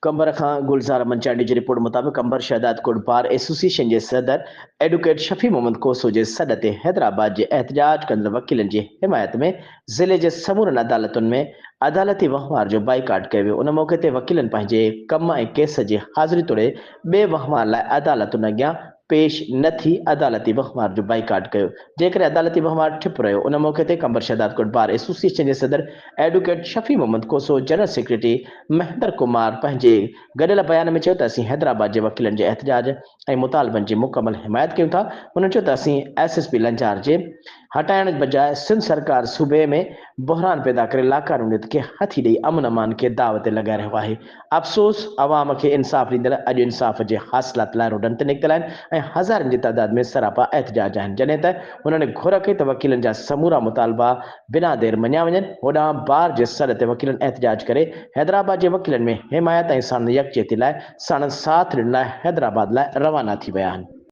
قمبر کان گلزار احمد چانڊيو جي رپورٽ مطابق قمبر شهدادڪوٽ بار ايسوسيئيشن جي صدر ايڊووڪيٽ شفيع محمد کوسو جي سڏ تي حيدرآباد جي احتجاج ڪندڙ وڪيلن جي حمايت ۾ ضلعي جي سمورن عدالتن ۾ عدالتي وهنوار جو بائيڪاٽ ڪيو ويو ان موقعي تي وڪيلن پنهنجي ڪم ۽ ڪيس جي حاضري توڙي ٻئي وهنوار لاء عدالتن اڳيان پيش نه ٿي عدالتي وهنوار جو بائيڪاٽ ڪيو جنهن ڪري عدالتي وهنوار ٺپ رهيو ان موقعي تي قمبر شهدادڪوٽ بار ايسوسيئيشن جي صدر advocate Shafi Muhammad Khoso general secretary Mahendar Kumar پنهنجي گڏيل بيان ۾ چيو ته اسين حيدرآباد جي وڪيلن جي احتجاج ۽ مطالبن جي مڪمل حمايت ڪيون ٿا هنن چيو ته اسين ايس ايس پي لنجار جي هٽائڻ بجاء سنڌ سرڪار صوبي ۾ بحران پيدا ڪري لاقانونيت کي هٿي ڏئي امن امان کي داء تي لڳائي رهيو آهي. افسوس عوام کي انصاف ڏيندڙ اڄ انصاف جي حاصلات لاء روڊن تي نڪتل آهن ۽ هزارن جي تعداد ۾ سراپا احتجاج آهن جڏهن ته هنن گهر ڪئي ته وڪيلن جا سمورا مطالبا بنا دير مڃيا وڃن هوڏانهن بار جي سڏ تي وڪيلن احتجاج ڪري حيدرآباد جي وڪيلن ۾ حمايت ۽ ساڻن يڪجهتي لاء ساڻن ساٿ ڏيڻ لاء حيدرآباد لاء روانا ٿي ويا آهن.